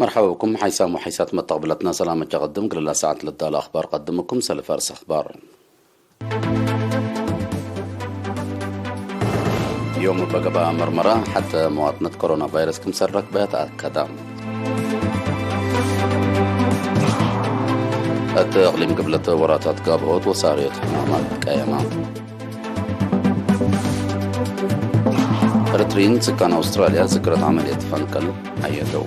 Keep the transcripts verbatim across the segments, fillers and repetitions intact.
መርሐበ ብኩም ሓይሳም ወሓይሳት መተቅብለትና፣ ሰላም እጀ ቀድም። ግልላ ሰዓት ለዳለ አኽባር ቀድምኩም። ሰልፍ አርስ አኽባር። ዮም እበ ገብአ መርመራ፣ ሐተ መዋጥነት ኮሮና ቫይረስ ክምሰል ረክበ ተአከደ። እት እቅሊም ግብለት ወራታት ጋብኦት ወሳርዮት ሕማማት ቀየማ። ኤረትርዪን ስካን አውስትራልያ ዝክረት ዐመልየት ፈንቅል አየደው።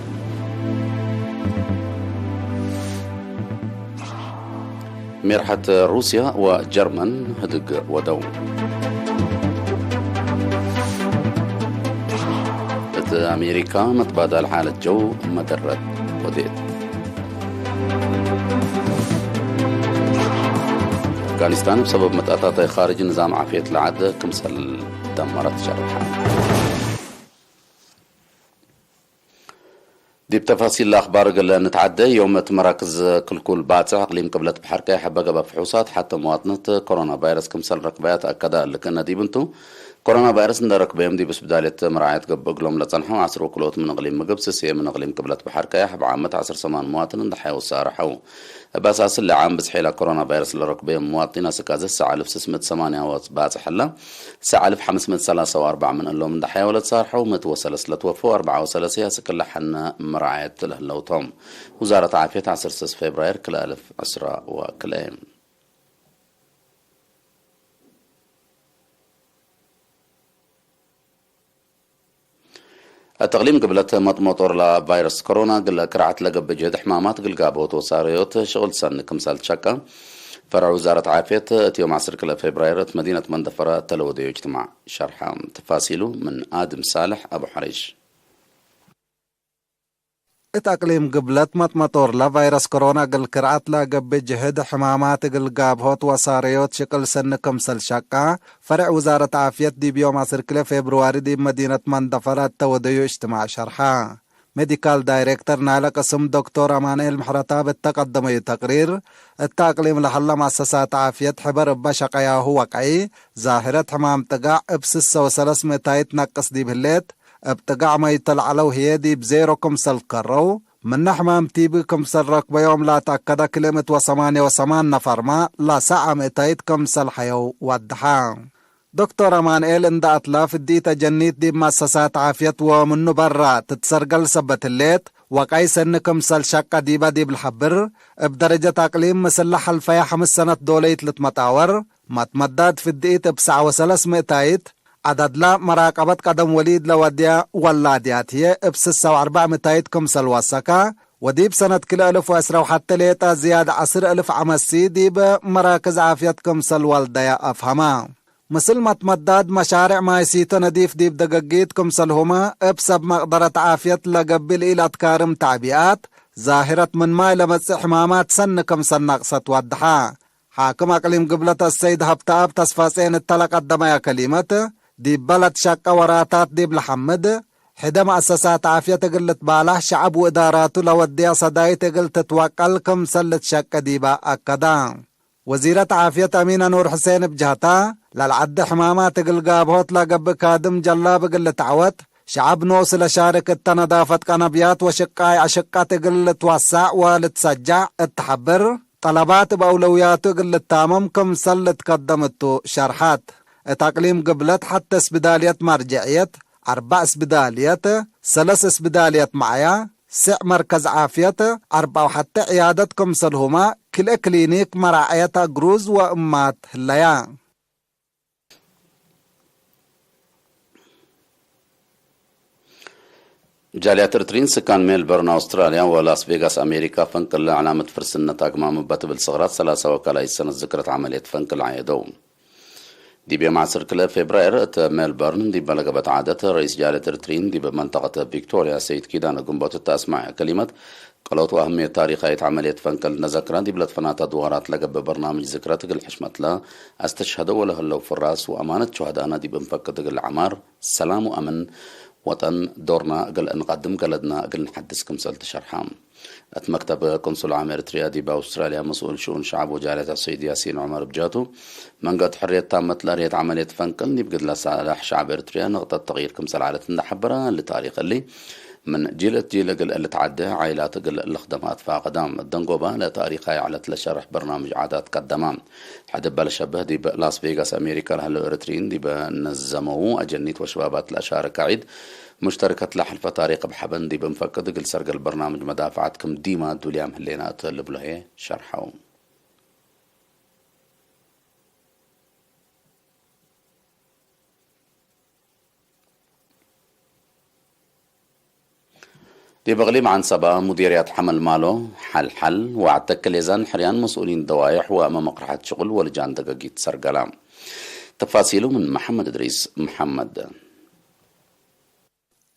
ሜርሐት ሩስያ ወጀርመን ህድግ ወደው። እት አሜሪካ መትባዳል ሓለት ጀው መደረት ወዴት። አፍጋኒስታን እብ ሰበብ መትአታታይ ካርጅ ንዛም ዓፍየት ለዐደ ክምሰል ደመረት ሸርሐ። ዲብ ተፋሲል ለአኽባር እግል ንትዓደ፣ ዮም እት መራክዝ ክልኩል ባጽዕ አቅሊም ቅብለት በሐር ቀየሕ እበ ገብአ ፍሑሳት ሐተ መዋጥነት ኮሮና ቫይረስ ክምሰል ረክበያ ተአከደ። እሊ ክእነ ዲብ እንቱ፣ ኮሮና ቫይረስ እንደ ረክበዮም ዲብ እስብዳልየት መርዓየት ገብእ እግሎም ለጸንሐው ዐስር ወክልኦት ምን እቅሊም ምግብ፣ ስስየ ምን እቅሊም ቅብለት በሐር ቀየሕ፣ እብ ዓመት ዐስር ሰማን መዋጥን እንደ ሐየው ሳርሐው። እብ አሳስ እሊ ዓም ብዝሕ ለኮሮና ቫይረስ ለረክበዮም መዋጥኒን አስክ አዘ ሰዕ አልፍ ስስ ምእት ሰማንያ ወባጽሕ ህላ፣ ሰዕ አልፍ ሐምስ ምእት ሰላሳ ወአርበዕ ምን እሎም እንደ ሐየው ለትሳርሐው፣ ምእት ወሰለስ ለትወፈው፣ አርበዕ ወሰለስ አስክ ለሐነ መርዓየት ለህለው ቶም። ውዛረት ዓፍየት ዐስር ስስ ፌብራይር ክልኤ አልፍ ዕስራ ወክልኤ። እት እቅሊም ግብለት መጥመጦር ለቫይረስ ኮሮና እግል ክርዓት ለገብእ ጅህድ ሕማማት እግል ጋብኦት ወሳርዮት ሽቅል ሰኒ ክምሰል ትሸቀ። ፈርዕ ውዛረት ዓፍየት እት ዮም ዐስር ክልኤ ፌብራይር እት መዲነት መንደፈረ እተ ለወደዮ እጅትማዕ ሸርሐ። ተፋሲሉ ምን አድም ሳልሕ አቡ ሐሪሽ። እት አቅሊም ግብለት መጥመጦር ለቫይረስ ኮሮና እግል ክርዓት ለገብእ ጅህድ ሕማማት እግል ጋብሆት ወሳርዮት ሽቅል ሰኒ ክምሰል ሸቀ። ፈርዕ ውዛረት ዓፍየት ዲብ ዮም ዐስር ክልኤ ፌብርዋሪ ዲብ መዲነት መንደፈረ እተ ወደዩ እጅትማዕ ሸርሐ። ሜዲካል ዳይሬክተር ናይለ ቅስም ዶክቶር አማንኤል ምሕረተአብ እተ ቀደመዩ ተቅሪር፣ እተ አቅሊም ለሀለ መአሰሳት ዓፍየት ሕበር እበ ሸቀያሁ ወቀይ፣ ዛህረት ሕማም ጥጋዕ እብ ስሰ ወሰለስ ምእታይት ነቅስ ዲብ ህሌት፣ እብ ጥጋዕ መይት ለዐለው ህዬ ዲብ ዜሮ ክምሰል ከረው፣ ምነ ሕማም ቲቢ ክምሰል ረክበዮም ለአትአከደ ክልኤ ምእት ወሰማንየ ወሰማን ነፈርመ ለሰዓ ምእታይት ክምሰል ሐየው ወደሐ። ዶክቶር አማንኤል እንደ አትላ ፍዲት አጀኒት ዲብ መአሰሳት ዓፍየት ወምኑ በራ ትትሰርገል ሰበት ህሌት፣ ወቀይ ሰኒ ክምሰል ሸቀ ዲበ ዲብ ለሐብር፣ እብ ደረጀት አቅሊም ምስል ለሐልፈየ ሐምስ ሰነት ዶለይት ልትመጣወር፣ መትመዳድ ፍድኢት እብ ሰዕ ወሰለስ ምእታይት፣ ዐዳድላ መራቀበት ቀደም ወሊድ ለወድየ ወላድያት ህዬ እብ ስሰ ወአርበዕ ምእታይት ክምሰል ወሰከ፣ ወዲብ ሰነት ክልኤ እልፍ ወዕስረ ወሐቴ ሌጠ ዝያድ ዐስር እልፍ ዐመሲ ዲብ መራክዝ ዓፍየት ክምሰል ወልደየ አፍሀመ። ምስል መትመዳድ መሻሬዕ ማይሲቶ ነዲፍ ዲብ ደገጊት ክምሰልሁመ፣ እብ ሰብ መቅደረት ዓፍየት ለገብእ ለኢለአትካርም ተዕቢኣት፣ ዛህረት ምን ማይ ለመጽእ ሕማማት ሰኒ ክምሰል ነቅሰት ወደሐ። ሓክም አቅሊም ግብለት አሰይድ ሀብተአብ ተስፋጼን እተ ለቀደመየ ከሊመት፣ ዲብ በለድ ሸቀ ወራታት ዲብ ለሐምድ፣ ሕደ መአሰሳት ዓፍየት እግል ልትባላህ ሸዐብ ወእዳራቱ ለወድየ ሰዳይት እግል ትትወቀል ክምሰል ልትሸቄ ዲበ አከደ። ወዚረት ዓፍየት አሚነ ኑር ሕሴን እብ ጀህታ፣ ለልዐደ ሕማማት እግል ጋብሆት ለገብእ ካድም ጀላብ እግል ልትዐወት፣ ሸዐብ ኖሱ ለሻርክ እተ ነዳፈት ቀነብያት ወሽቃይ አሽቀት እግል ልትወሰዕ ወልትሰጀዕ እት ሐብር፣ ጠለባት እብ አውለውያቱ እግል ልታመም ክምሰል ልትከደም እቱ ሸርሐት። እት አቅሊም ግብለት ሐተ እስብዳልየት መርጀዕየት፣ አርበዕ እስብዳልየት፣ ሰለስ እስብዳልየት መዕያ፣ ስዕ መርከዝ ዓፍየት፣ አርበዕ ወሐቴ ዕያደት ክምሰልሁመ ክልኤ ክሊኒክ መራዕየት አግሩዝ ወእማት ህለያ። ጃልያት ኤርትሪን ስካን ሜልበርን አውስትራልያ ወላስ ቬጋስ አሜሪካ ፈንቅል ለዕላመት ፍርስነት አግማም እበ ትብል ስቅራት ሰላሳ ወካልአይት ሰነት ዝክረት ዐመልየት ፈንቅል ዐየደው። ዲብ ዮም ዐስር ክልኤ ፌብራይር እት ሜልበርን ዲበ ለገብአት ዓደት፣ ረኢስ ጃልየት ኤርትሪን ዲብ መንጠቀት ቪክቶርያ ሰይድ ኪዳነ ግንቦት እተ አስመዐ ከሊመት፣ ቀሎት ወአህምየት ታሪካይት ዐመልየት ፈንቅል ነዘክረ፣ ዲብ ለትፈናተ አድዋራት ለገብእ በርናምጅ ዝክረት እግል ሕሽመትለ አስተሽሀደው ወለህለው ፍራስ ወአማነት ሹሀዳእነ ዲብ እንፈቅድ እግል ዐማር፣ ሰላም ወአምን ወጠን ዶርና እግል እንቀድም ገለድና እግል ንሐድስ ክምሰል ትሸርሐ። እት መክተብ ቅንሱል ዓም ኤርትርያ ዲብ አውስትራልያ መስኡል ሽኡን ሸዐብ ወጃልያት አሰይድ ያሲን ዑመር እብ ጀህቱ፣ መንገት ሕርየት ታመት ለአርየት ዐመልየት ፈንቅል ዲብ ግድለ ሳላሕ ሸዐብ ኤርትርያ ንቅጠት ተቅይር ክምሰል ዐለት እንዴ ሐበረ፣ እሊ ታሪክ እሊ ምን ጂል እት ጂል እግል ልትዓዴ ዓይላት እግል ልክደም አትፋቀዳ። እት ደንጎባ ለታሪካይ ዐለት ለሸርሕ በርናምጅ ዓዳት ቀደማ። ሕድ እበ ለሸብህ ዲብ ላስ ቬጋስ አሜሪካ ለህለው ኤረትርዪን ዲብ ነዘመዉ አጀኒት ወሸባባት ለአሻርክ ዒድ ሙሽተርከት ለሐልፈ ታሪክ እብ ሐበን ዲብ እንፈቅድ እግል ሰርገል በርናምጅ መዳፍዓት ክም ዲማ ዱልያም ህሌና እት ልብሎ ህዬ ሸርሐው። ዲብ እቅሊም ዐንሰበ፣ ሙዲርያት ሐመልማሎ፣ ሐልሐል ወዐድ ተከሌዛን ሕርያን መስኡሊን ደዋይሕ ወመመቅርሐት ሽቁል ወልጃን ደገጊት ሰርገላ። ተፋሲሉ ምን መሐመድ እድሪስ መሐመድ።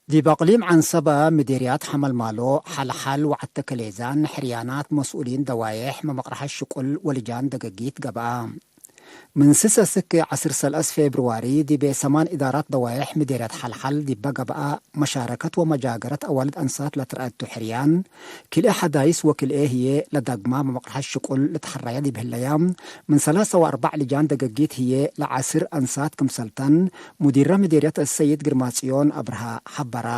ዲብ እቅሊም ዐንሰበ፣ ሙዲርያት ሐመልማሎ፣ ሐልሐል ወዐድ ተከሌዛን ሕርያናት መስኡሊን ደዋይሕ መመቅርሐት ሽቁል ወልጃን ደገጊት ገብአ። ምን ስስ እስክ ዐስር ሰለስ ፌብርዋሪ ዲብ ሰማን እዳራት ደዋይሕ ምዴርያት ሐልሐል ዲበ ገብአ፣ መሻረከት ወመጃገረት አዋልድ አንሳት ለትረአቱ ሕርያን፣ ክልኤ ሐዳይስ ወክልኤ ህዬ ለዳግማ መመቅርሐት ሽቁል ልትሐረየ ዲብ ህለያ፣ ምን ሰላሳ ወአርበዕ ልጃን ደገጊት ህዬ ለዐስር አንሳት ክምሰልተን፣ ሙዲረ ምዴርየት አሰይድ ግርማጽዮን አብርሃ ሐበራ።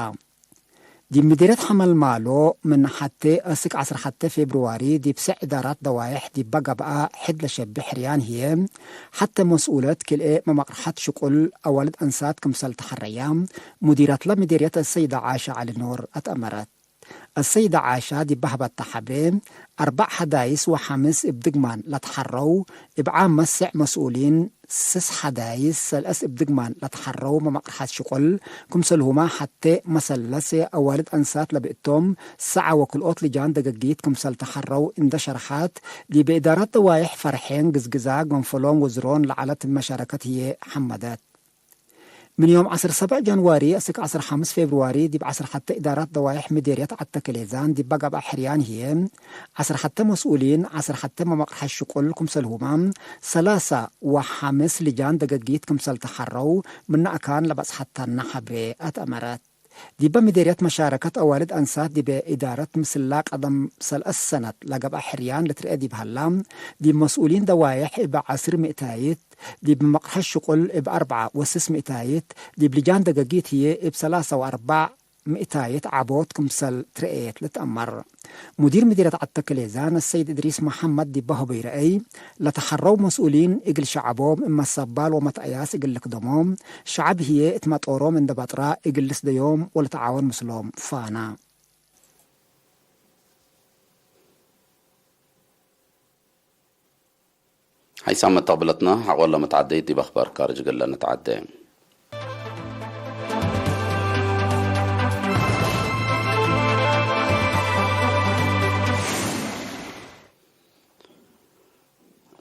ዲብ ምዴርየት ሐመልማሎ፣ ምን ሐቴ እስክ ዐስር ሐቴ ፌብርዋሪ፣ ዲብ ስዕ እዳራት ደዋይሕ ዲበ ገብአ ሕድ ለሸቢ ሕርያን ህዬ፣ ሐቴ መስኡለት ክልኤ መመቅርሐት ሽቁል አዋልድ አንሳት ክምሰል ተሐረያ፣ ሙዲራትለ ምዴርየት አሰይድ ዓሻ ዐሊ ኑር አትአመረት። አሰይድ ዓሻ ዲበ ሀበተ ሐብሬ፣ አርበዕ ሐዳይስ ወሐምስ እብ ድግማን ለትሐረው፣ እብ ዓም መስዕ መስኡሊን፣ ስስ ሐዳይስ ሰለስ እብ ድግማን ለተሐረው መመቅርሐት ሽቁል፣ ክምሰልሁመ ሐቴ መሰለስ አዋልድ አንሳት ለብእቶም፣ ሰዐ ወክልኦት ልጃን ደገጊት ክምሰል ተሐረው እንደ ሸርሐት፣ ዲብ እዳራት ደዋይሕ ፈርሔን፣ ግዝግዛ፣ ገንፈሎም ወዝሮን ለዐለት መሻረከት ህዬ ሐመደት። ምን ዮም ዐስር ሰብዕ ጃንዋሪ እስክ ዐስር ሐምስ ፌብርዋሪ ዲብ ዐስር ሐቴ እዳራት ደዋይሕ ምዴርየት ዐድ ተከሌዛን ዲበ ገብአ ሕርያን ህዬ፣ ዐስር ሐቴ መስኡሊን፣ ዐስር ሐቴ መመቅርሐት ሽቁል ክምሰልሁመ፣ ሰላሳ ወሐምስ ልጃን ደገጊት ክምሰል ተሐረው፣ ምነ አካን ለበጽሐታነ ሐብሬ አትአመረት። ዲበ ምዴርየት መሻረከት አዋልድ አንሳት ዲበ እዳረት ምስላ ቀደም ሰለስ ሰነት ለገብአ ሕርያን ልትርኤ ዲብ ሀላ፣ ዲብ መስኡሊን ደዋይሕ እብ ዐስር ምእታይት፣ ዲብ መቅርሐት ሽቁል እብ አርበዓ ወስስ ምእታይት፣ ዲብ ልጃን ደገጊት ህዬ እብ ሰላሳ ወአርበዕ ምእታይት ዐቦት ክምሰል ትረኤት ልትአመር። ሙዲር ምዲርየት ዐድ ተከሌዛን አሰይድ እድሪስ መሐመድ ዲበ ሀበዩ ረአይ፣ ለተሐረው መስኡሊን እግል ሸዐቦም እመ ሰባል ወመትአያስ እግል ልክደሞም፣ ሸዐብ ህዬ እት መጦሮም እንደ በጥራ እግል ልስደዮም ወልትዓወን ምስሎም ፋና። ሐይሳም መተቅብለትነ ሐቆለ መትዓደይት ዲብ አኽባር ካርጅ እግል ለንትዓዴ።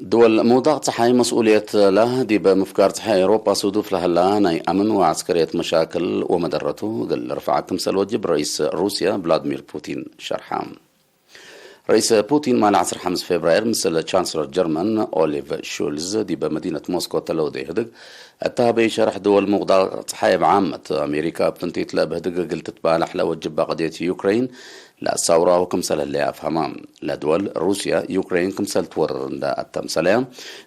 ድወል ምውዳቅ ጸሓይ መስኡልየት ለህ ዲብ ምፍጋር ጸሓይ ኤውሮጳ ሱዱፍ ለሀላ ናይ አምን ወዐስከርየት መሻክል ወመደረቱ እግል ልርፈዐ ክምሰል ወጅብ ረኢስ ሩስየ ቭላድሚር ፑቲን ሸርሐ። ረኢስ ፑቲን ማለ ዐስር ሐምስ ፌብራይር ምስል ቻንስለር ጀርመን ኦሊቭ ሹልዝ ዲበ መዲነት ሞስኮ ተለውዴ ህድግ እተ ሀበዩ ሸርሕ፣ ድወል ምውዳቅ ጸሓይ እብ ዓመት አሜሪካ እብ ፍንቲት ለእብ ህድግ እግል ትትባለሕ ለወጅብ አቅድየት ዩክረይን ለአሳውራሁ ክምሰል ህለየ አፍሀማ። ለድወል ሩስያ ዩክረይን ክምሰል ትወርር እንደ አተምሰለያ፣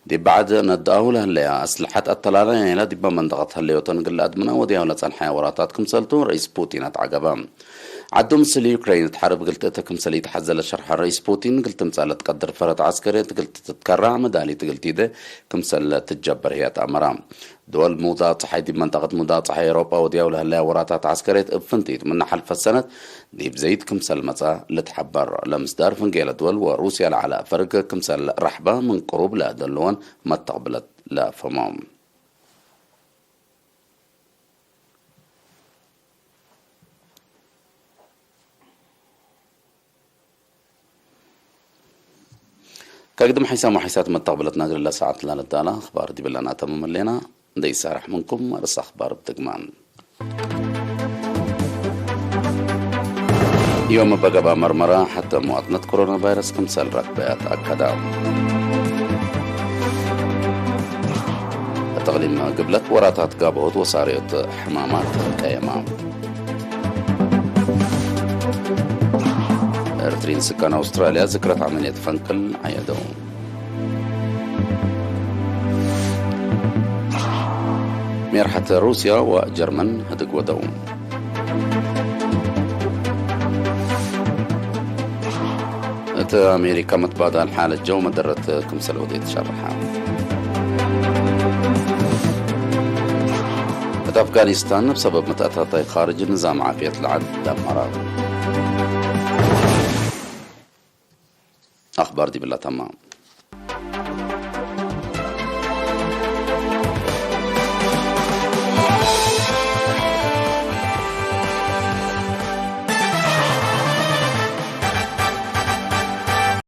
ዲብ በዕድ ነድአሁ ለህለያ አስልሐት አተላላያይለ ዲበ መንጠቀት ህለዮተን እግል ለአድምነ ወድያሁ ለጸንሐየ ወራታት ክምሰልቱ ረኢስ ፑቲን አትዐገበ። ዐዱ ምስል ዩክረይን እት ሐርብ እግል ትእተ ክምሰል ኢተሐዘ ለሸርሐ ረኢስ ፑቲን፣ እግል ትምጸእ ለትቀድር ፈረት ዐስከርየት እግል ትትከራዕ፣ መዳሊት እግል ቲዴ ክምሰል ለትትጀበር ህይ አትአመራ። ድወል ምውዳቅ ጸሓይ ዲብ መንጠቀት ምውዳቅ ጸሓይ ኤውሮጳ ወድያው ለህለያ ወራታት ዐስከርየት እብ ፍንቲት ምነ ሐልፈት ሰነት ዲብ ዘይድ ክምሰል መጽአ ልትሐበር። ለምስዳር ፍንጌ ለድወል ወሩስያ ለዐለ ፈርግ ክምሰል ረሕበ ምን ቅሩብ ለደልወን መተቅብለት ለአፍህሞ። ከግድም ሐይሳም ወሐይሳት መተቅብለትና እግል ለሰዓት ላለዳላ አኽባር ዲብላና ተምም ህሌና። እንዴ ይሳረሕ ምንኩም ርእስ አኽባር ብትግማን። ዮም በገባ መርመራ ሐተ መዋጥነት ኮሮና ቫይረስ ክምሰል ረክበያት አከዳ። እት እቅሊም ግብለት ወራታት ጋብሆት ወሳርዮት ሕማማት ቀየማ። ኤርትሪን ስካን አውስትራልያ ዝክረት ዐመልየት ፈንቅል ዐየደው። ሜርሐት ሩስያ ወጀርመን ህድግ ወደው። እት አሜሪካ መትባዳል ሓለት ጀው መደረት ክምሰል ወዴት ሸርሐ። እት አፍጋኒስታን እብ ሰበብ መትአታታይ ካርጅ ንዛም ዓፍየት ለዐድ ደመረ። አኽባር ዲብላ ተማም።